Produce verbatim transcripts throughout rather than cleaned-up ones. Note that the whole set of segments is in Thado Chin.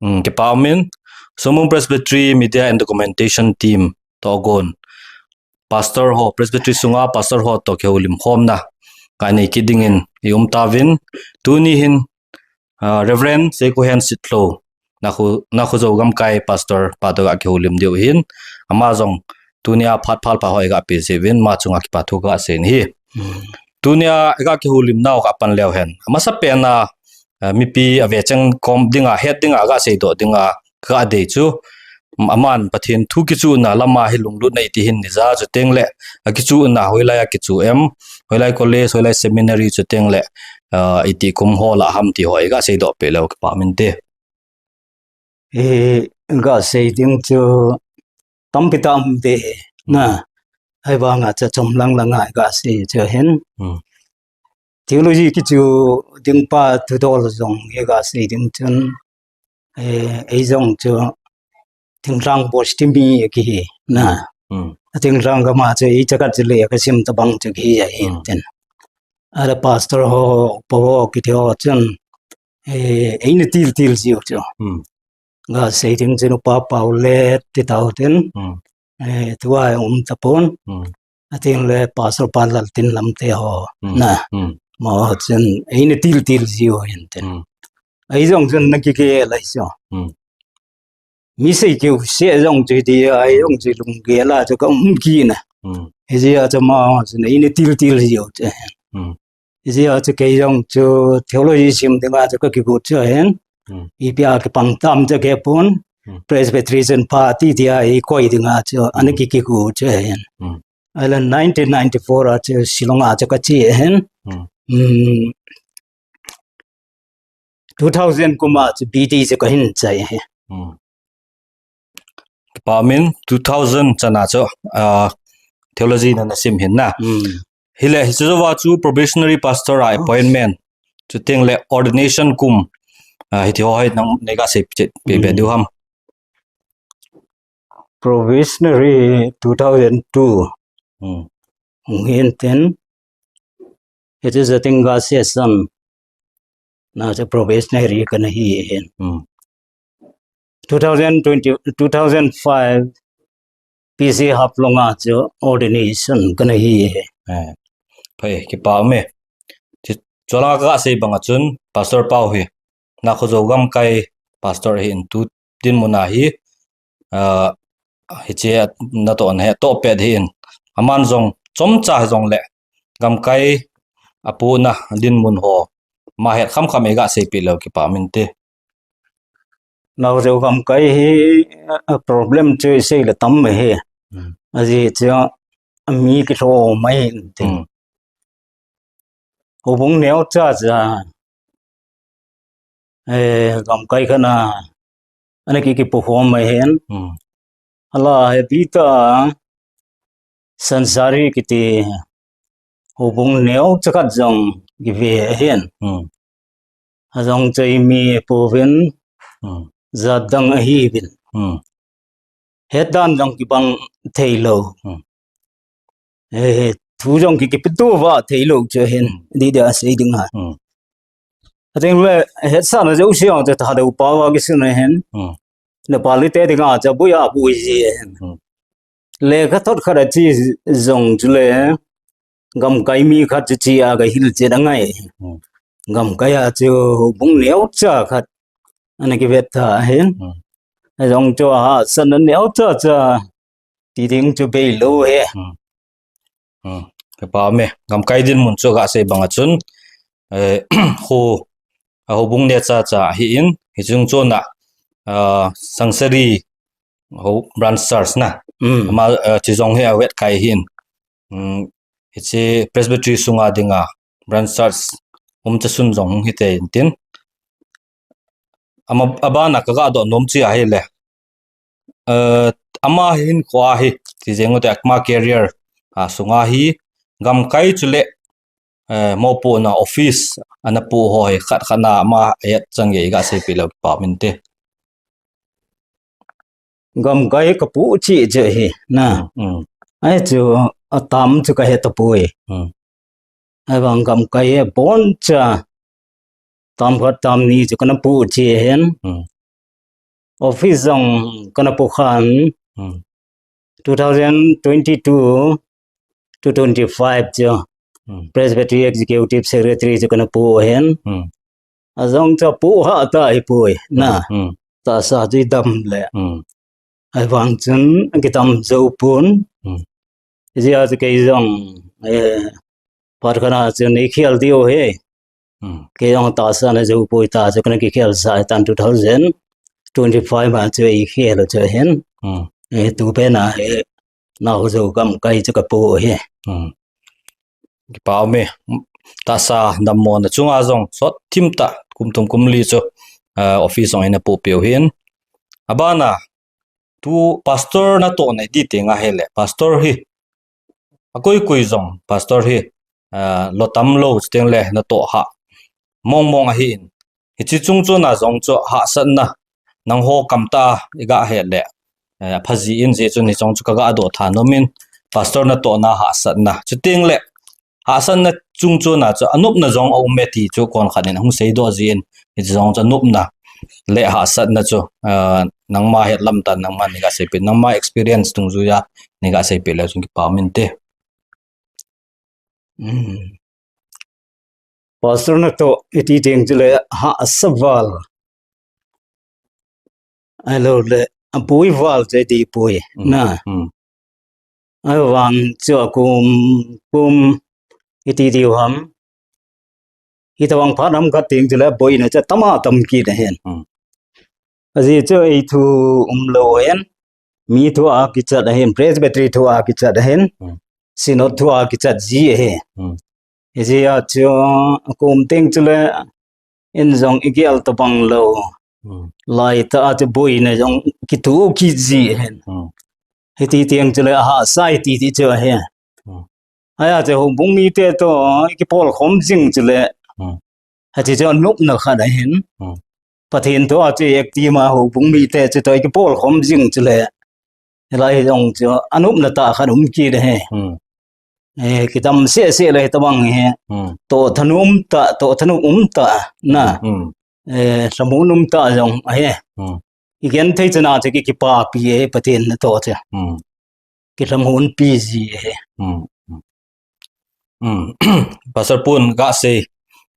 Hmm, kipa umin, Sungmung Presbytery Media and Documentation Team toh gon Pastor ho, Presbytery sunga Pastor ho toh kihoulim khomna kanei kit dingin i um tauvin, tuni hin, ah, Reverend Seikuhen Sitlhou, Nakhu, Nakhuzou Gamkai Pastor pa toh ga kihoulim diu hin, ama jong tunia phat phalpha ho i ga pe jeh uvin, ama chunga kipa thu ka sei in ahi. Hmm. Tunia i ga kihoulim nau ka pan leu hen, amasa pen a, ah, mipi a vecheng kom dinga, het dinga, ga seidoh dinga ka dei chu, aman Pathen thu kichuhna lama hi lunglutna iti hin ni ja, chuteng le akichuhna hoilai a kichuh em, hoilai college, hoilai seminary, chuteng le, ah, iti kum ho lah ham ti ho i ga seidoh peh leu kipa umin te. I ga sei ding chu tampi tam te na. Hmm. Ahivanga chu chomlang langa i ga sei chu hin. Hmm. Theology kichuh ding pa thudol jong i ga sei ding chun, eh, ei jong chu thinglhang post mi kihi na. Hmm. A thinglhang gam a chu i chakat chu le ka sim tabang chu kihi ahi. Hmm. Tin. Ahile pastor ho, pa ho kiti ho chun, eh, eina til til jiu chu. Hmm. Ga sei ding chun upa pau le ti tau tin. Hmm. Eh, tua um tapon. Hmm. Atin le Pastor Pa Laltinlam te ho. Hmm. Na. Hmm. Mo chun eina til til jiu hin tin. Hmm. Ei jong chun na kigel ahi chu. Hmm. Mi sei keu se jong chu ti, ei jong chu lunggel a chu ka um kit na. Hmm. Hijeh a chu mo chun eina til til jiu chu. Hmm. Hijeh a chu kei jong chu theology sim dinga chu ka kigot chu hin. Hmm. Ipi a kipang tam chu kei pon. Hmm. Presbyterian Party tia i koi dinga chu ana ki, kigot chu hin. Hmm. Ahile nineteen ninety-four a chu Shillong a chu ka che hin. Hmm. Hmm. Two thousand kum a chu B D chu ka hin chai hi. Hmm. Kipa umin, two thousand chan a chu, ah, theology na na sim hin na. Hmm. Hile, hiche jouva chu probationary pastor a appointment, chuteng le ordination kum, ah, hiti ho hi nang nei ga sei pe, pe, pe, hmm, diu ham. Probationary two thousand two. Hmm. Hung hin tin. It is a thing ga session. Na chu probationary kana hi hin. Hmm. Two thousand twenty, two thousand five, P C Haflong a chu ordination kana hi hi. Eh, phai, kipa ume. Chu, chulanga ka sei banga chun, Pastor Pau hi, Nakhozou Gamkai Pastor ahin, tu dinmun a hi, ah, hiche natoh na hi toh pet ahin. Aman jong, chomcha jong le, gamkai apohna dinmun ho, ama het khamkham ei ga seipeh leu kipa umin te. Nakhozou gamkai hi, a, problem chu isei le tam ahi. Hmm. Ajeh chu, ami kilhom ahin tin. Hmm. Houbung neocha cha, eh, gamkai khat a, ana ki, kipohkhom ahin. Hmm. Ala he Peter Sansari kiti houbung neocha khat jong kive ahin. Hmm. Ajong chu eimi pouvin, hmm, jat dang ahiuvin. Hmm. Het dan jong kibang thei lou. Hmm. Eh, thu jong ki, kipeto va thei lou chu ahin. Hmm. Di dia sei ding a. Hmm. Ating le, hetsahna jouse jong chu Thadou pao a kisun ahin. Hmm. Nepali te dinga chu aboi aboi ji ahin. Hmm. Lekha thot khat a che jong chule, gamkai mi khat chu che a ga hilchet angai. Hmm. Gamkai a chu houbung neocha khat ana kivet tha ahin. Hmm. Ajong chu ahahsatna neocha cha ti ding chu bei lou ahi. Hmm. Hmm. Kipa ume. Gamkai dinmun chu ga sei banga chun, eh, khu, a houbung neocha cha ahin, hiche chung chon a, ah, Sangsari ho branch church na. Hmm. Ama, ah, hiche jong hi avetkai ahin. Hmm. Hiche Presbytery sunga dinga branch church umcha sun jong hung hite intin. Ama, abana ka ga doh nom chu ahile, eh, ama hinkho a hi, ti jeng ute, ama career a sunga hi, gamkai chule, eh, mopohna office ana poh ho hi khat khat na ama het chan gei ga seipeh leu kipa umin te. Gamkai ka poh cheh cheh hi na. Hmm, hmm. Ahi chu atam chu ka he tapoi. Hmm. Ahivang gamkai hi aboncha tam khat tam ni chu kana poh cheh ahin. Hmm. Office jong kana po khan, Hmm. two thousand twenty-two to twenty-five chu Hmm. Presbytery Executive Secretary chu kana po hen. Hmm. Ajong chu po ha ta hi poi na. Hmm. Tahsa chu i dam le. Hmm. Ahivang chun kidam jou pon. Hmm. Hijeh a chu kei jong, eh, phat khat a chun i khel diu hi. Hmm. Kei jong tahsa na jou poi ta chu kana kikhel sa tan two thousand twenty-five a chu i khel chu hin. Hmm. Eh, tu pen a hi na ho jou kam kai chu ka po hi. Hmm. Kipa um e, tahsa dammo na chunga jong sot thim ta kum thum kum li chu, ah, office jong ina po peh u hin. Abana, tu pastor natoh na i ti teng ahile, pastor hi, akoi koi jong, pastor hi, ah, lo tam lo chuteng le natoh ha mong mong ahin. Hiche chung chon a jong chu hahsatna, nangho kam ta i ga he le, eh, phaji in jeh chun hiche jong chu ka ga doh tha nom in, pastor natoh na hahsatna. Chuteng le, hahsatna chung chon a chu anopna jong a um e ti chu kon khat in ahung sei doh jin, hiche jong chu anopna le hahsatna chu, ah, nangma het lam tan, nangma nei ga sei peh, nangma experience dungjuia nei ga sei peh le chun kipa um inte. Hmm. Pastor natoh i ti teng chule hahsa val. Ahilou le, apui val chu i ti poi. Hmm. Na. Hmm. Ahivang chu akum, kum i ti diu ham. Hitabang phat ham khat teng chule boina chu tam a tam kit ahin. Hmm. Ajeh chu ei thu um lou ahin. Mi thu a kichat ahin, Presbytery thu a kichat ahin. Hmm. Synod thu a kichat ji ahi. Hmm. Hijeh a chu akum teng chule in jong i gel tabang lou. Hmm. Lai ta a chu boina jong kitoh kit ji ahin. Hmm. Hiti teng chule ahahsa i ti ti chu ahi. Hmm. Ahia chu houbung mite toh i kipol khom jing chule. Hmm. Hiche chu anopna khat ahin. Hmm. Pathen toh a chu i active ma houbung mite chu toh i kipol khom jing chule. Hilai jong chu anopna tah khat um kit ahi. Hmm. Eh, kidam seh seh le hitabang hi. Hmm. Toh thanom tah, toh thanom um tah na. Hmm. Eh, lhamon um tah jong ahi. Hmm. I genthei chan a chu ki, kipapi e Pathen natoh chu. Hmm. Kilhamon pi ji ahi. Hmm. Hmm. Pastor Pu in ga sei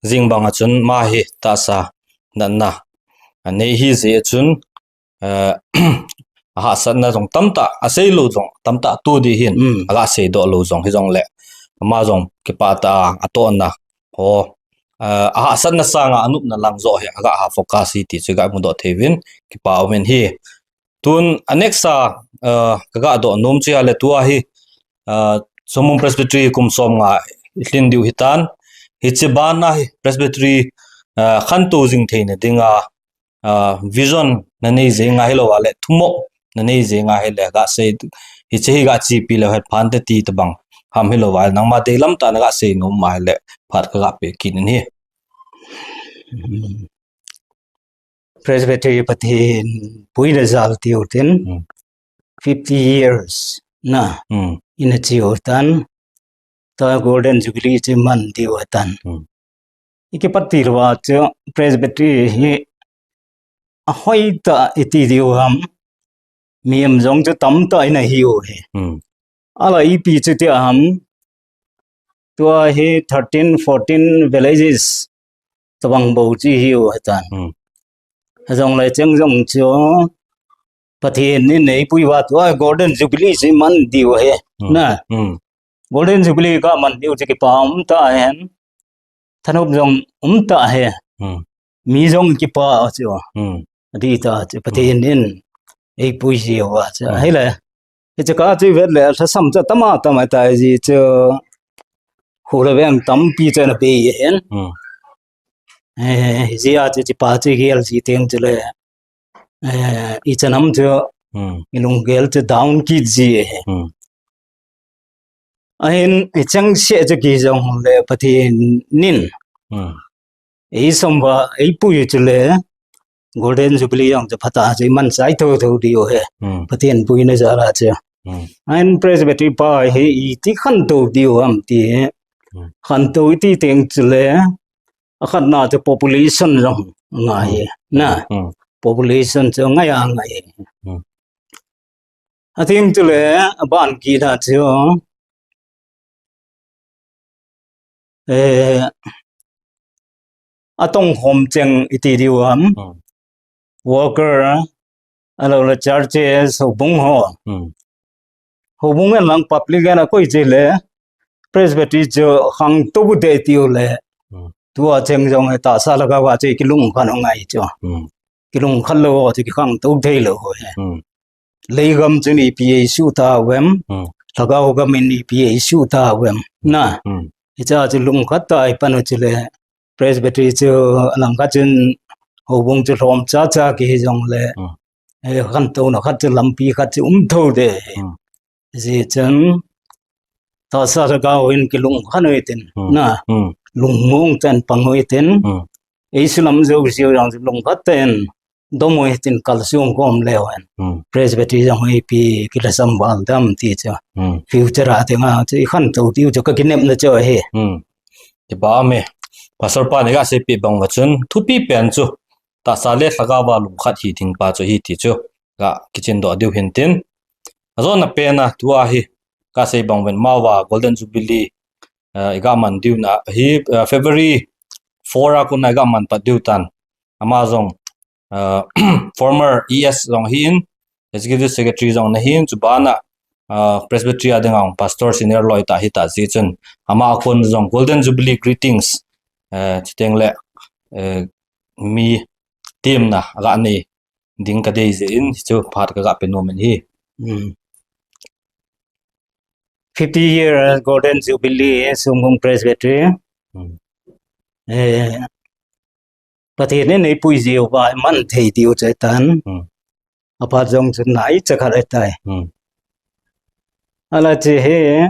jing bang a chun ama hi tahsa natna anei ahi jeh a chun, eh, ahahsatna jong tamtah, asei lou jong tamtah tu di hin, Hmm. aga sei doh lou jong hijong le, ama jong kipah tah a, atohna ho, eh, ahahsatna sanga anopna lang joh hi aga ha focus hi ti chu ga mu doh thei uvin, kipa um in ahi. Tun a next a, eh, ka ga doh nom chu ahile tua hi, eh, Chomung Presbytery kum som nga i lhin diu hitan. Hiche bana hi Presbytery, eh, khantou jing theina dinga, eh, vision na nei jeng ahilou le, thumo na nei jeng ahile, ga sei, hiche hi ga chepi leu het phante ti tabang ham hilou le, nangma deilam tah na ga sei nom ahile, phat ka ga pe kit in ahi. Presbytery Pathen puina jal tiu tin, Hmm. fifty years na Hmm. ina chiu tan, ta Golden Jubilee chu iman diu ahitan. Hmm. I kipat til uva chu Presbytery hi ahoi tah i ti diu ham, mihem jong chu tamtah ina hiu ahi. Hmm. Ahile ipi chu ti ham, tua hi thirteen, fourteen villages tabang bou chu ihiu ahitan. Hmm. Hijong le cheng jong chu Pathen in eipui uva tua Golden Jubilee chu iman diu ahi. Hmm. Na. Hmm. Golden Jubilee ga man diu chu kipa um tah ahin. Thanop jong um tah ahi. Hmm. Mi jong kipa chu. Hmm. Adih tah chu Pathen in eipui jiu ahi chu. Hmm. Ahile. Hiche kah chu i vet le, lhasam chu tam a tam a tai ji chu. Khu le veng tampi chu ana bei ahin. Hmm. Eh, hijeh a chu hiche pa chu i gel ji teng chule. Eh, i chanam chu. Hmm. I lunggel chu down kit ji ahi. Hmm. Ahin, i cheng seh chu kijong le Pathen in. Hmm. Eisomva, eipui chule, Golden Jubilee jong chu phatah a chu iman chai thotho diu ahi. Hmm. Pathen puina jal a chu. Hmm. Ahin Presbytery pa hi iti khantou diu ham ti. Hmm. Khantou iti teng chule, akhatna chu population jong ngai Hmm. na. Hmm. population chu ngai a ngai. Hmm. Ating chule, aban kit a chu, eh, atong khom cheng iti diu ham. Hmm. Worker, ahilou le churches, houbung ho. Hmm. Houbung in lang public in akoi chele, Presbytery chu khangtou ding tiu le. Hmm. Tua cheng jong tahsa lhagao a chu kilungkhat u ngai chu. Hmm. Kilungkhat lou chu kikhangtou thei lou ho he. Hmm. Leigam chun ipi eisuh tauvem. Hmm. Lhagao gam in ipi eisuh tauvem. Na. Hmm. Hicha chu lungkhat tah a ipan u chule Presbytery chu alangkhat chun houbung chu lhom chacha kihi jongle. Hmm. Eh, khantouna khat chu lampi khat chu um thou ding. Hmm. Hijeh chun tahsa lhagao in kilungkhat u hitin. Hmm. Na. Hmm. Lungmong tah in pang u hitin. Hmm. Eisuh lam jouse jong chu lungkhat tah in dom u hitin kalsong khom leu hen. Hmm. Presbytery jong ipi kilhasam val dem ti chu. Hmm. Future a dinga chu ikhantou diu chu kakinepna chu ahi. Hmm. Kipah e. Pastor pan eiga seipeh bang uva chun thupi pen chu tahsa le lhagao a lungkhat hi ding pa chu ahi ti chu ga kichen doh diu hintin. Ajona pen a tua hi kasei bang uvin, amavang Golden Jubilee, eh, iga man diu na hi, eh, February four a kon a iga man pat diu tan. Ama jong, eh, former E S jong ahin, Executive Secretary jong ana hin, chuban a, eh, Presbytery a dinga pastor senior loi tah ahitah jeh chun, ama a kon jong Golden Jubilee greetings, eh, chuteng le, eh, mi temna aga nei ding kadei jeh in, hichu phat kaga pe nom in ahi. Hmm. Fifty year Golden Jubilee, Sungkung Presbytery. Hmm. Eh, Pathen in eipui jiu va, iman thei diu chu ahitan. Hmm. Aphat jong chu naicha khat ahitai. Hmm. Ahile hiche hi,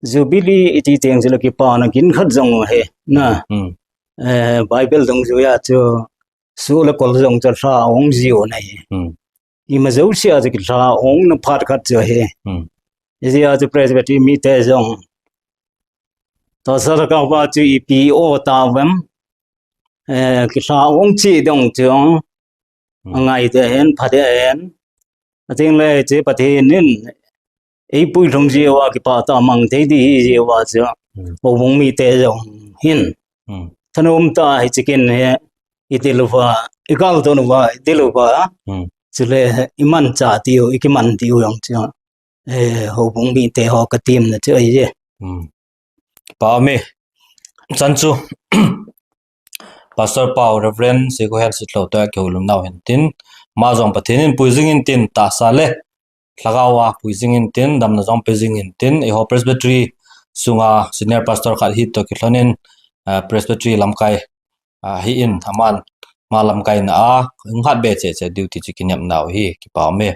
Jubilee iti teng chu le kipana kin khat jong ahi. Na. Hmm. Eh, Bible dungjuia chu, soh le kol jong chu lha ahong jiu ahi. Hmm. Ima jousea chu kilha ahongna phat khat chu ahi. Hmm. Hijeh a chu Presbytery mite jong tahsa lhagao a chu ipi o tauvem. Eh, kilha ahong cheh ding chu. Hmm. Angai ding ahin, pha ding ahin. Ateng le hiche Pathen in eipui lhung jiu va kipah tah a mang thei ding ahi jiu va chu. Hmm. Houbung mite jong hin. Hmm. Thanom tah a hiche kin hi idel uva, igalto uva, idel uva. Hmm. Chule imanchah diu, ikiman diu jong chu. Eh, houbung mite ho katemna chu ahi e. Hmm. Kipah e. Chan chu Pastor pau, Reverend Seikhohen Sitlhou toh kihoulim nau hintin, ama jong Pathen in pui jing intin, tahsa le lhagao a pui jing intin, damna jong pe jing intin, eiho Presbytery sunga Senior Pastor khat hi toh kilhon in, ah, Presbytery lamkai, ah, ahin, aman ama lamkaina a hung hatbe cheh cheh diu ti chu kinepnau ahi, kipah e.